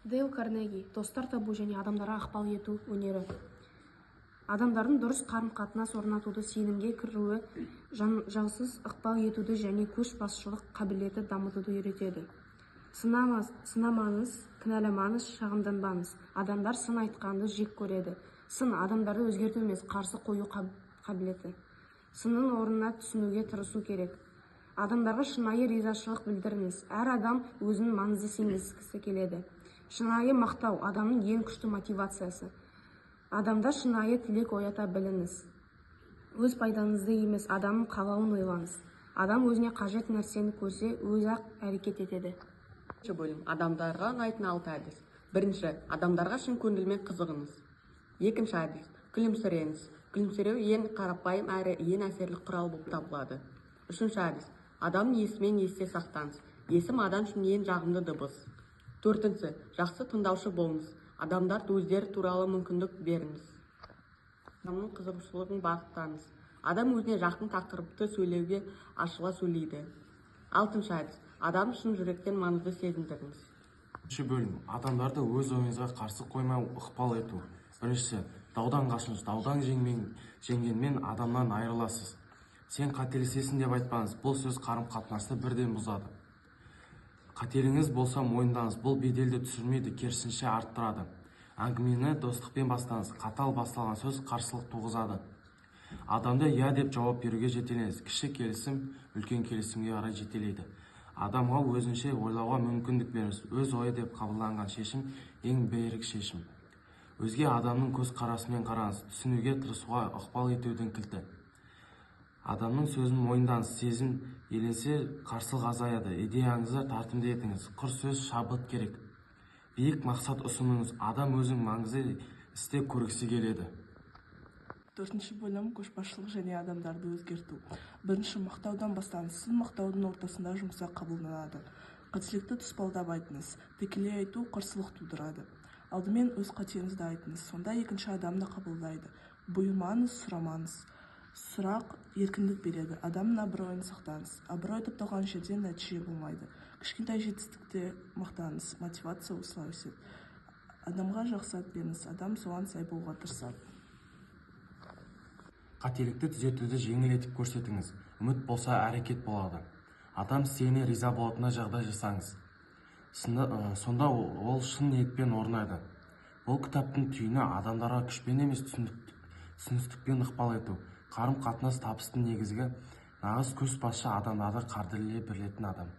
Дейл Карнеги. Достар табу және адамдарға ықпал ету өнері. Адамдардың дұрыс қарым-қатынас орнатуды, сенімге кіруі, жанжалсыз ықпал етуді және көшбасшылық қабілетті дамытуды үйретеді. Сынамаңыз, кінәламаңыз, шағымданбаңыз. Адамдар сын айтқанды жек көреді. Сын – адамдарды өзгерту емес, қарсы қою қабілеті. Сынның орнына түсінуге тырысу керек. Адамдарға шынайы ризашылық білдіріңіз. Әр адам өзін маңызды сезінгісі келеді. Шынайы мақтау – адамның ең күшті мотивациясы. Адамда шынайы тілек оята біліңіз. Өз пайдаңызды емес, адамның қалауын ойлаңыз. Адам өзіне қажет нәрсені көрсе, өзі-ақ әрекет етеді. Бірінші бөлім: адамдарға ұнайтын алты әдіс. Бірінші: адамдарға шын көңілмен қызығыңыз. Екінші әдіс: күлімсіреңіз. Күлімсіреу ең қарапайым әрі ең әсерлі құрал болып табылады. Үшінші әдіс: адамның есімін есте сақтаңыз. Есім адам үшін ең жағымды дыбыс. Төртінші: жақсы тыңдаушы болыңыз. Адамдарды өздері туралы мүмкіндік беріңіз. Адамның қызығушылығын бағыттаңыз. Адам өзіне жақын тақырыпты сөйлеуге ашыла сөйлейді. Алтыншы әдіс: адам шын жүректен маңызды сезіндіріңіз. Үшінші бөлім: адамдарды өз ойыңызға қарсы қоймай ықпал ету. Біріншісі: даудан қашыңыз. Даудан жеңгенмен адамнан айырыласыз. «Сен қателесесің» деп айтпаңыз. Бұл сөз қарым-қатынасты бірден бұзады. Қателігіңіз болса, мойындаңыз. Бұл беделді түсірмейді, керісінше арттырады. Әңгімені достықпен бастаңыз. Қатал басталған сөз қарсылық туғызады. Адамды «иә» деп жауап беруге жетелеңіз. Кіші келісім үлкен келісімге қарай жетелейді. Адамға өзінше ойлауға мүмкіндік беріңіз. Өз ойы деп қабылданған шешім – ең берік шешім. Өзге адамның көзқарасымен қараңыз. Түсінуге тырысуға ықпал етудің кілті. Адамның сөзін мойындаңыз. Сезім иеленсе, қарсылық азаяды. Идеяңызды тартымды етіңіз. Құр сөз шабыт керек. Биік мақсат ұсыныңыз. Адам өзін маңызды істе көргісі келеді. Төртінші бөлім: көшбасшылық және адамдарды өзгерту. Бірінші: мақтаудан бастаңыз. Сын мақтаудың ортасында жұмсақ қабылданады. Қателікті тұспалдап айтыңыз. Тікелей айту қарсылық тудырады. Алдымен өз қатеңізді айтыңыз, сонда екінші адам да қабылдайды. Бұйырмаңыз, сұрамаңыз. Сұрақ еркіндік береді. Адамның абыройын сақтаңыз. Абырой тапталған жерде нәтиже болмайды. Кішкентай жетістікте мақтаңыз. Мотивация осылай өседі. Адамға жақсы ат беріңіз. Адам соған сай болуға тырысады. Қателікті түзетуді жеңіл етіп көрсетіңіз. Үміт болса, әрекет болады. Адам істегеніне риза болатындай жағдай жасаңыз. Сонда ол шын ниетпен орындайды. Бұл кітаптың түйіні: адамдарға күшпен емес, түсіністікпен ықпал ету. Қарым қатынас – табыстың негізгі. Нағыз көшбасшы – адамдарды қадірлей білетін адам.